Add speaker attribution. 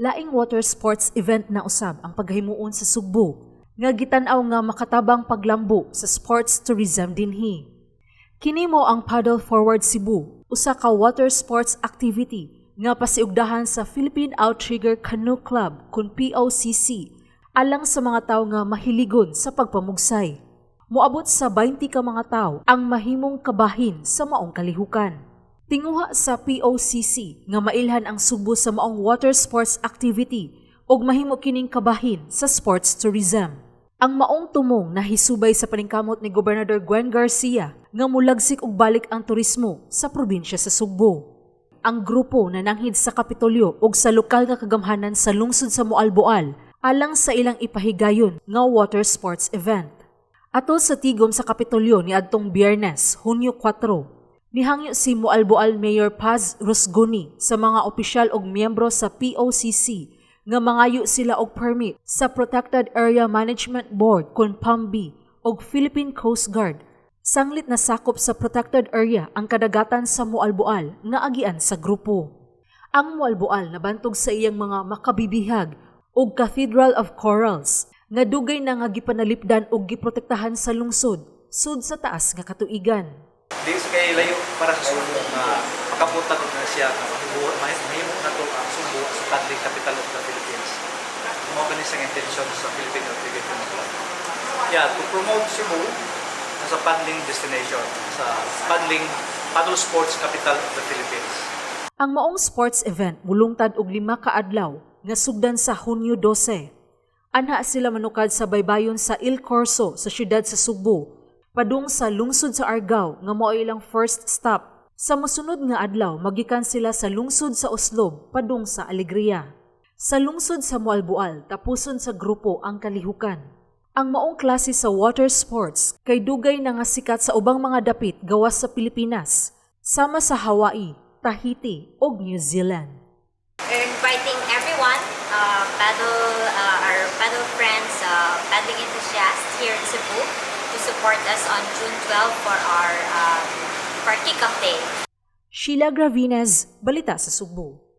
Speaker 1: Laing water sports event na usab ang paghimuon sa Sugbo nga gitan-aw nga makatabang paglambo sa sports tourism dinhi. Kini mao ang Paddle Forward Cebu, usa ka water sports activity nga pasiugdahan sa Philippine Outrigger Canoe Club kun POCC alang sa mga tawo nga mahiligon sa pagpamugsay. Moabot sa 20 ka mga tawo ang mahimong kabahin sa maong kalihukan. Tinguha sa POCC nga mailhan ang Sugbo sa maong water sports activity ug mahimo kining kabahin sa sports tourism. Ang maong tumong nahisubay sa paningkamot ni Gobernador Gwen Garcia nga mulagsik og balik ang turismo sa probinsya sa Sugbo. Ang grupo nananghid sa Kapitolyo ug sa lokal nga kagamhanan sa lungsod sa Moalboal alang sa ilang ipahigayon nga water sports event. Atol sa tigom sa Kapitolyo ni adtong Biyernes, Hunyo 4, nihangyo si Moalboal Mayor Paz Rusgoni sa mga opisyal ug miyembro sa POCC nga mangayo sila og permit sa Protected Area Management Board kon PAMB ug Philippine Coast Guard sanglit na sakop sa protected area ang kadagatan sa Moalboal nga agian sa grupo. Ang Moalboal nabantog sa iyang mga makabibihag ug Cathedral of Corals nga dugay na nga gipanalipdan ug giprotektahan sa lungsod sud sa taas nga katuigan.
Speaker 2: Di sa kay layo para sa Sugbo nga makapunta ko na siya nga mahimo na to ang Sugbo as a paddling capital of the Philippines. Mao kani siyang intention sa Philippine Outrigger Canoe Club. Yeah, to promote Cebu as a paddling destination, sa paddling paddle sports capital of the Philippines.
Speaker 1: Ang maong sports event mulungtad og 5 ka adlaw nga sugdan sa Hunyo 12. Anha sila manukad sa baybayon sa Il Corso sa syudad sa Sugbo, padung sa lungsod sa Argao nga mao ilang first stop. Sa mosunod nga adlaw, magikan sila sa lungsod sa Oslob padung sa Alegria. Sa lungsod sa Moalboal, tapuson sa grupo ang kalihukan. Ang maong klase sa water sports kay dugay na nga sikat sa ubang mga dapit gawas sa Pilipinas, sama sa Hawaii, Tahiti ug New Zealand.
Speaker 3: We're inviting everyone, our paddle friends, paddling enthusiasts here in Cebu to support us on June 12 for our kickoff day.
Speaker 1: Sheila Gravines, Balita sa Sugbo.